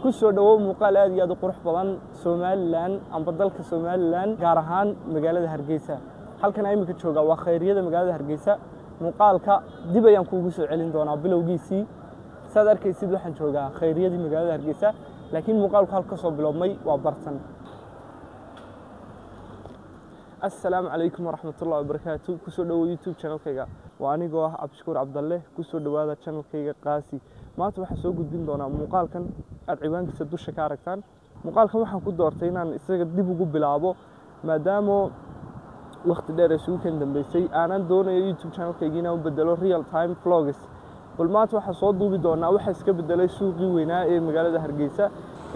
Ku soo dhowow muuqaal aad iyo aad u qurux badan Somaliland amba dalka Somaliland, gaar ahaan magaalada Hargeysa. Halkan aan iminka joogaa waa khayriyada magaalada Hargeysa. Muuqaalka dib ayaan kuugu soo celin doonaa bilowgiisii. Saad arkaysid waxaan joogaa khayriyadii magaalada Hargeysa, laakiin muuqaalku halka ka soo bilowmay waa bartan. Assalaamu calaykum waraxmatullahi wabarakaatu. Kusoo dhowow YouTube channelkayga, waa anigoo ah Cabdishakuur Cabdalle. Kusoo dhowaada channelkayga Qaasi. Maanta waxaan soo gudbin doonaa muuqaalkan aad ciwaankiisa dusha ka aragtaan. Muuqaalkan waxaan ku doortay inaan isaga dib ugu bilaabo, maadaama waqti dheer ee isugu kan dambeysay aanan doonayo YouTube channelkayga inaan u bedelo real time vlogs. Bal maanta waxaan soo duubi doonaa waxa iska bedelay suuqii weynaa ee magaalada Hargeysa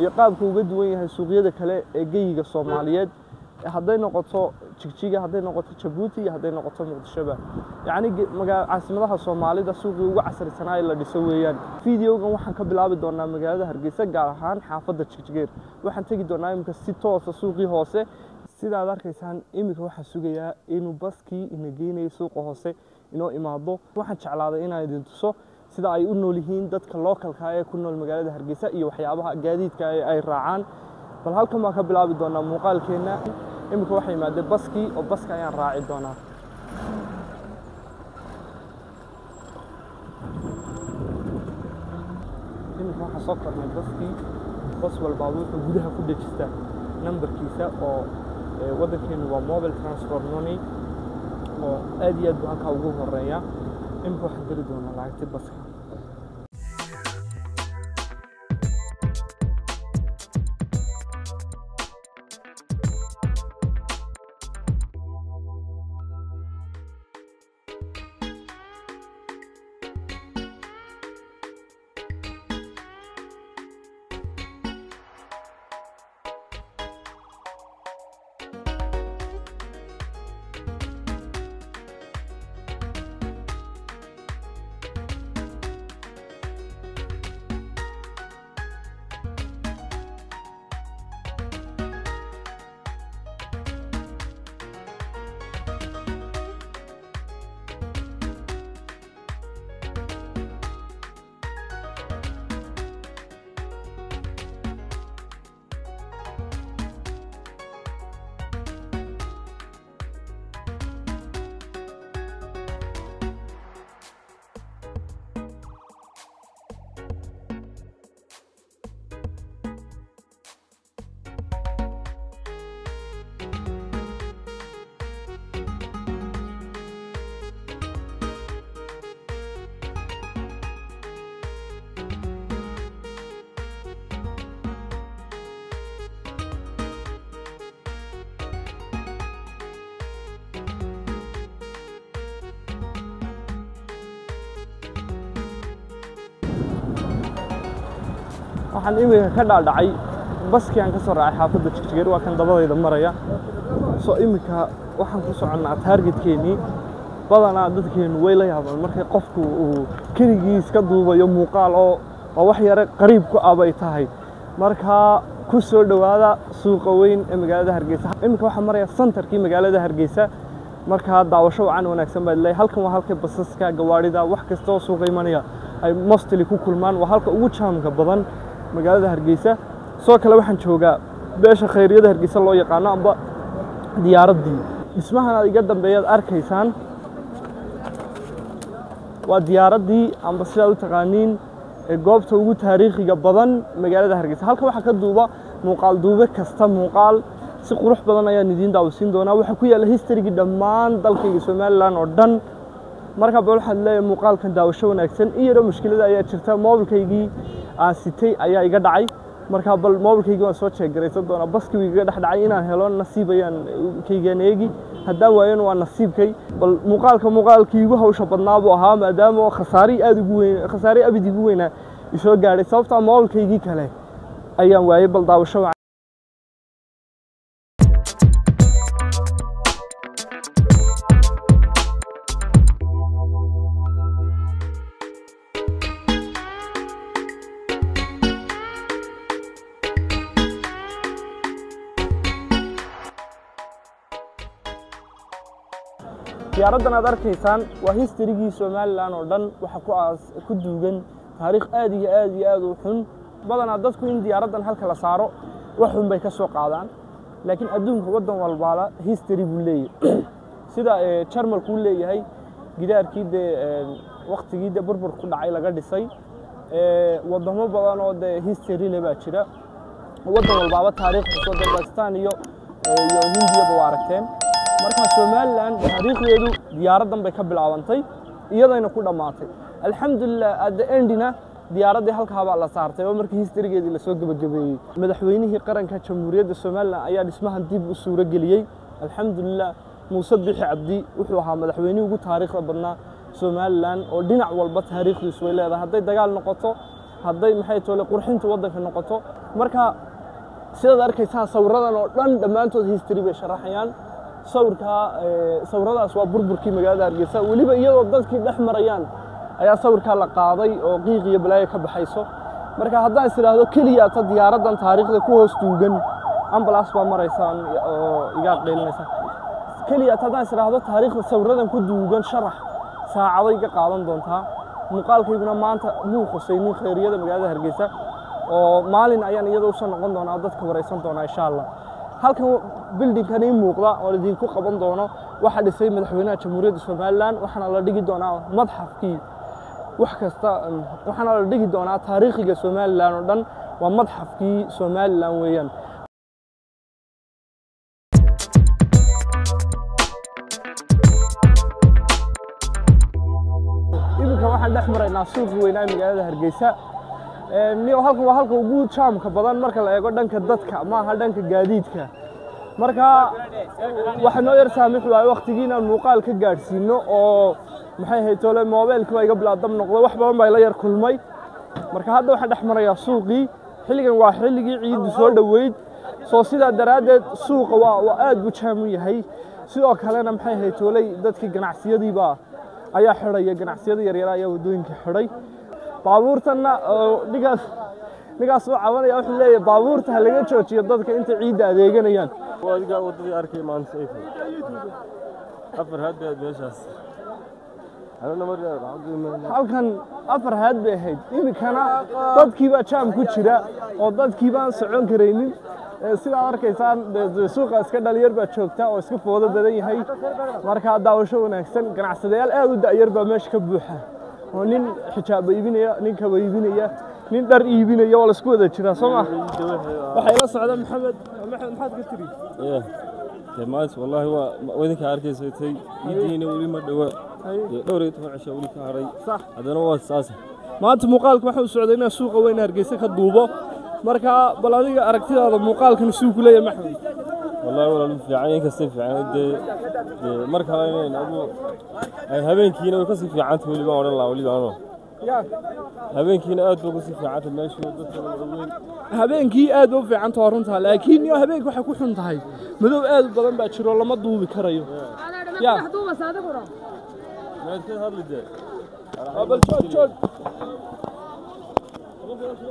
iyo qaabka uga duwan yahay suuqyada kale ee geyiga Soomaaliyeed, hadday noqoto Jigjiga, hadday noqoto Jabuuti iyo hadday noqoto Muqdishoba. Yacni caasimadaha Soomaalida suuqii ugu casrisanaa ee la dhiso weeyaan. Videogan waxaan ka bilaabi doonaa magaalada Hargeysa, gaar ahaan xaafadda Jigjigeer. Waxaan tegi doonaa iminka si toosa suuqii hoose. Sidaad arkaysaan iminka waxaan sugayaa inuu baskii ina geynayo suuqa hoose inoo imaado. Waxaan jeclaaday inaan idin tuso sida ay u nool yihiin dadka localka ee ku nool magaalada Hargeysa iyo waxyaabaha gaadiidka ee ay raacaan. Bal halkan baan ka bilaabi doonaa muuqaalkeenna. Iminka waxaa yimaadee baskii oo baska ayaan raaci doonaa. Iminka waxaan soo kornay baskii. Bas walbaaba wuxuu gudaha ku dhejistaa nambarkiisa oo waddankeenu waa mobile transfer money oo aad iyo aad buu halkaa ugu horeeya. Iminka waxaan diri doonaa lacagti baska. Waxaan iminka ka dhaadhacay baskii aan ka soo raacay xaafadda Jigjigeer, waa kan dabadayda maraya. Soo iminka waxaan ku soconnaa taargetkeenii. Badanaa dadkeenu way la yaabaan markay qofku uu keligii iska duubayo muuqaal oo waa wax yare qariib ku ah bay tahay. Markaa ku soo dhowaada suuqa weyn ee magaalada Hargeysa. Iminka waxaan maraya santarkii magaalada Hargeysa. Markaa daawasho wacan wanaagsan baad leeyahay. Halkan waa halka basaska, gawaarida, wax kasta oo suuqa imanaya ay mostly ku kulmaan. Waa halka ugu jaamka badan magaalada Hargeysa. Sidoo kale waxaan joogaa beesha khayriyada Hargeysa loo yaqaano amba diyaaraddii. Dhismahan aad iga dambeeyaad arkaysaan waa diyaaraddii amba sidaad u taqaaniin ee goobta ugu taariikhiga badan magaalada Hargeysa. Halkan waxaa ka duuba muuqaal duube kasta muuqaal si qurux badan ayaan idiin daawasiin doonaa. Waxaa ku yaalla historygii dhammaan dalkayga Somaliland oo dhan. Marka bal waxaad leeyahay muuqaalkan daawasho wanaagsan. In yaroo mushkilada ayaa jirta, moobilkaygii aan sitay ayaa iga dhacay. Marka bal moobilkaygii waan soo jeegaraysan doonaa. Baskii wuu igaga dhex dhacay, inaan helo nasiib ayaan kaygaan eegi, haddaan waayona waa nasiibkay. Bal muuqaalka muuqaalkii igu hawsha badnaa buu ahaa, maadaama khasaari aad ugu weyn, khasaari abid igu weynaa isoo gaadhay, sababtaa moobilkaygii kale ayaan waayay. Bal daawasho wacan. Diyaaraddan aad arkaysaan waa historygii Somaliland oo dhan. Waxaa ku aas ku duugan taariikh aad iyo aad iyo aad u xun Badanaa dadku in diyaaraddan halka la saaro wax xun bay ka soo qaadaan, laakiin adduunka waddan walbaala history buu leeyahay. Sida Jarmalku uu leeyahay gidaarkii dee waqtigii dee burbur ku dhacay laga dhisay. Waddamo badan oo dee history le baa jira, waddan walbaaba taariikh xuso. Dee Bakistan iyo Hindiyaba waa aragteen. Marka Somaliland taariikhdeedu diyaaraddan bay ka bilaabantay, iyadayna ku dhammaatay, alxamdulilah. At the endina diyaaraddii halkaabaa la saartay oo markii historygeedii lasoo gebagabeeyey. Madaxweynihii qaranka Jamhuuriyadda Somaliland ayaa dhismahan dib u suuro geliyey, alxamdulilah. Muuse Bixi Cabdi wuxuu ahaa madaxweynihii ugu taariikhda badnaa Somaliland, oo dhinac walba taariikhdiisu way leedahay, hadday dagaal noqoto, hadday maxay toole qurxinta waddanka noqoto. Marka sidaad arkaysaan sawiradan oo dhan dhammaantood history bay sharaxayaan. Sawirkaa, sawiradaas waa burburkii magaalada Hargeysa, weliba iyadoo dadkii dhex marayaan ayaa sawirkaa la qaaday oo qiiq iyo balaayo ka baxayso. Marka haddaan is idhaahdo keliya ta diyaaraddan taariikhda ku hoos duugan, ambulance baa maraysaan oo iga qaylinaysa. Keliya ta haddaan is idhaahdo taariikhda sawiradan ku duugan sharax, saacaday iga qaadan doontaa. Muuqaalkayguna maanta muu khusaynin khayriyada magaalada Hargeysa, oo maalin ayaan iyada usoo noqon doonaa oo dadka wareysan doonaa insha Allah. Halkan buildingkan ii muuqda oo idinku qaban doono waxaa dhisay madaxweynaha Jamhuuriyadda Somaliland, waxaana la dhigi doonaa madxafkii wax kasta, waxaana la dhigi doonaa taariikhiga Somaliland oo dhan. Waa madxafkii Somaliland weeyaan. Iminka waxaan dhex maraynaa suuqi weynaa ee magaalada Hargeysa. Niyo halkan waa halka ugu jaamka badan marka la eego dhanka dadka, maaha dhanka gaadiidka. Marka waxa noo yar saamix waaye waqtigii inaan muuqaal ka gaadhsiino, oo maxay ahayd tole moobeelkii baa iga bilaadab noqday, wax badan baa ila yar kulmay. Marka hadda waxaan dhex marayaa suuqii. Xilligan waa xilligii ciiddu soo dhoweyd, soo sidaa daraaddeed suuqa waa aad buu jaam u yahay. Sidoo kalena maxay ahayd tooley dadkii ganacsiyadiibaa ayaa xidhaya, ganacsiyada yaryar ayaa waddooyinka xidhay. Baabuurtanna ninkaas uu cabanaya, wuxuu leeyahay baabuurta ha laga joojiyo dadka inta ciidda adeeganayaan. Adiga waddadii arkay maanta ayfo 4 haad bay meeshaas. Halkan 4 haad bay ahayd, iminkana dadkii baa jaam ku jira oo dadkii baan socon karaynin. Sidaad arkaysaan suuqa iska dhalinyar baa joogta oo iska foodo badan yahay. Markaa daawasho wanaagsan. Ganacsadayaal aad u da'yar baa meesha ka buuxa, oo nin xijaaba iibinaya, nin kaba iibinaya, nin dhar iibinaya, waa laisku wada jiraa, soo ma? Waxay la socda Maxamed. Maxamed, maxaad ka tiri? Dee maanta wallaahi waa wadinka arkaysa tay iidiina weli ma dhowa, dee dhowr iyo toban cisho weli ka haray. Sax. Haddana waa saas. Maanta muuqaalka waxa uu socday inaan suuqa weyn Hargeysa ka duubo. Marka bal adiga aragtidaada muuqaalkan suu ku leeyahay, Maxamed? Wallaahi walaal fiican, inkastay fiican dee mar kale inayn agu ay habeenkiina way kasii fiicanta weli baan odhan lahaa, weliba anoo habeenkiina aad bay kasii fiicanta meeshu dadka wada weyn. Habeenkii aad ba u fiican tahay runtaa, laakiin iyo habeenkii waxay ku xun tahay madow aad u badan baa jiro, lama duubi karayo. Ya. Maad ka hadli dee. Bal joog joog,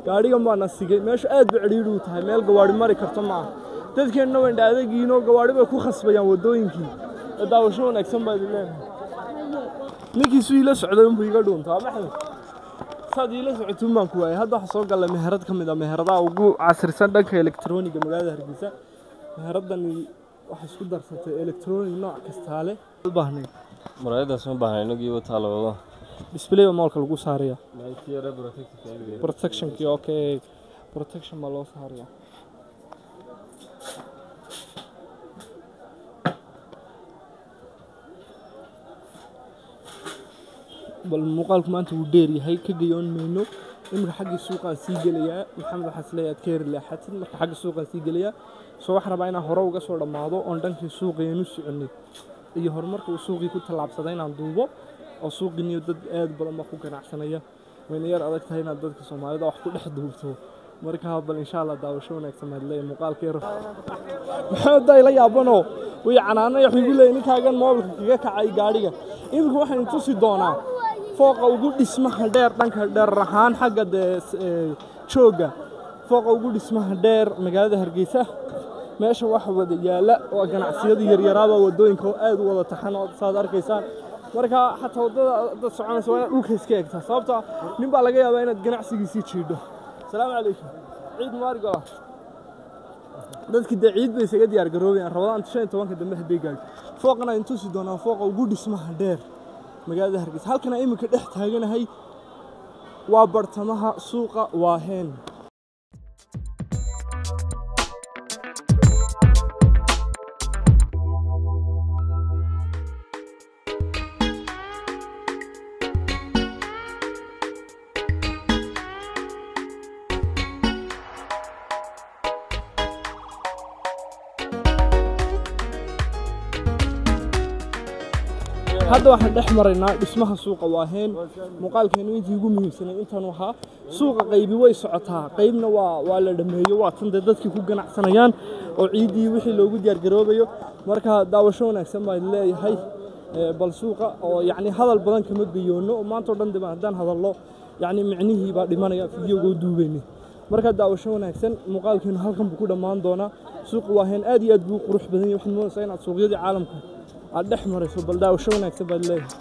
gaadhigan baa na sigay. Meeshu aad ba cidhiidhi u tahay, meel gawaadhi mari karto maaha. Dadkeenna wayn adagiinoo gawaadhi bay ku khasbayaan waddooyinkii. Daawasho wanaagsan baa idin leenahay. Ninkiisu iila socday unbuu iga dhuuntaa. Maxamed, saad iila socotuun baan ku waayay. Hadda waxaa soo gallay meherad ka mid ah meheradaha ugu casrisan dhanka elektroniga magaalada Hargeysa. Meheradani waxay isku darsatay elektronig nooc kastaa leh. U baahnay muraayadaas ma baahnay inagii wataa la wado. Display baa moolka lagu saaraya. Maaytiyara protective. Protectionkii, okay, protection baa loo saaraya. Bal muuqaalku maanta wuu dheer yahay, ka gayoon mayno. Iminka xaggii suuqaan sii gelayaa. Maxamed, waxaa isleeyahay aad ka heri leexatid. Marka xagga suuqaan sii gelayaa, soo waxaan rabaa inaan hore uga soo dhammaado oon dhankii suuqaynu soconay iyo horumarka uu suuqii ku tallaabsaday inaan duubo, oo suuqiniyo dad aad badan baa ku ganacsanaya. Wayna yar adag tahay inaad dadka Soomaalida wax ku dhex duubto. Marka bal insha Allah daawasho wanaagsan baad leeyahay. Muuqaalka yar Maxamed daa ila yaabanoo way canaanay, wuxuu igu leeyahay ninkaagan moobilka kaga kacay gaadhiga. Iminka waxaynu tusi doonaa fooqa ugu dhismaha dheer dhanka dheer ahaan xagga dee joogga, fooqa ugu dhismaha dheer magaalada Hargeysa. Meesha waxa wada yaala waa ganacsiyada yaryaraaba waddooyinka oo aad u wada taxan oo saad arkaysaan. Marka xataa waddada dad soconaysa waa inaad dhulka iska eegtaa, sababta nin baa laga yaabaa inaad ganacsigiisii jiidho. Asalaamu calaykum, ciid mubaarak. Walaal, dadkii dee ciid bay isaga diyaar garoobayaan Rabadaanta 15-ka dambe hadday gaadho. Fooqana aan tusi doonaa, fooqa ugu dhismaha dheer magaalada Hargeysa. Halkana iminka dhex taaganahay waa bartamaha suuqa Waaheen. Hadda waxaan dhex maraynaa dhismaha suuqa Waaheen. Muuqaalkeenu intii ugu muhiimsanay intaan ahaa. Suuqa qaybi way socotaa, qaybna waa la dhameeyo, waa tan dee dadkii ku ganacsanayaan oo ciiddii wixii loogu diyaargaroobayo. Marka daawasho wanaagsan baan idin leeyahay. Bal suuqa oo yacni hadal badan kama geyoono oo maanta oo dhan dee haddaan hadallo, yacni micnihii baa dhimanaya fideogoo duubayna. Marka daawasho wanaagsan, muuqaalkeenu halkan buu ku dhammaan doonaa. Suuqa Waaheen aad iyo aad buu u qurux badan yahay, waxaad moodaysaa inaad suuqyadii caalamka aad dhex marayso. Bal daawasho wanaagsan baad leeyahay.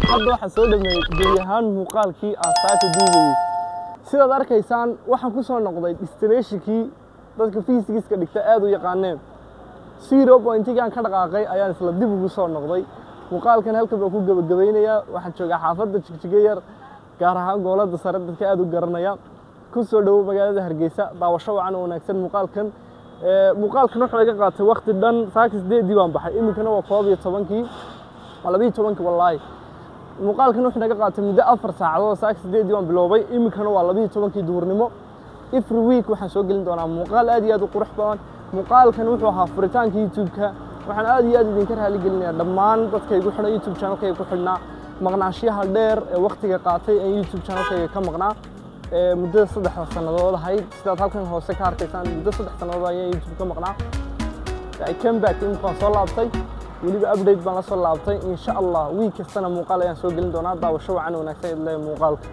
Hadda waxaan soo dhameeyey gebi ahaan muuqaalkii aan saaka duubayey. Sidaad arkaysaan, waxaan ku soo noqday destinationkii dadka physics-ka dhigta aad u yaqaaneen. Zero pointigii aan ka dhaqaaqay ayaan isla dib ugu soo noqday. Muuqaalkan halkan baan ku gebagabaynayaa. Waxaan joogaa xaafadda Jigjiga Yar, gaar ahaan Goolada Sare, dadka aad u garanaya. Ku soo dhowo magaalada Hargeysa. Daawasho wacan oo wanaagsan. Muuqaalkan wuxuu iga qaatay waqti dhan. Saaka 8-dii baan baxay, iminkana waa 11-kii, waa 12-kii. Wallaahi muuqaalkan wuxuu naga qaatay muddo 4 saacadood. Saaka 8-dii baan biloobay, iminkana waa 12-kii duhurnimo. Every week waxaan soo gelin doonaa muuqaal aad iyo aad u qurux badan. Muuqaalkan wuxuu ahaa furitaanka YouTube-ka. Waxaan aad iyo aad idinka raali gelinayaa dhammaan dadka igu xidhan YouTube channelkayga ku xidhnaa maqnaanshiyaha dheer ee waqtiga qaatay ee YouTube channelkayga ka maqnaa ee muddada 3-da sannadood ahayd. Sidaad halkan hoose ka arkaysaan, muddo 3 sannadood ayaan YouTube ka maqnaa. I came back, imika waan soo laabtay, weliba update baan la soo laabtay. Insha Allah week kastana muuqaal ayaan soo gelin doonaa. Daawasho wacan oo wanaagsan idin leeyahay muuqaalka.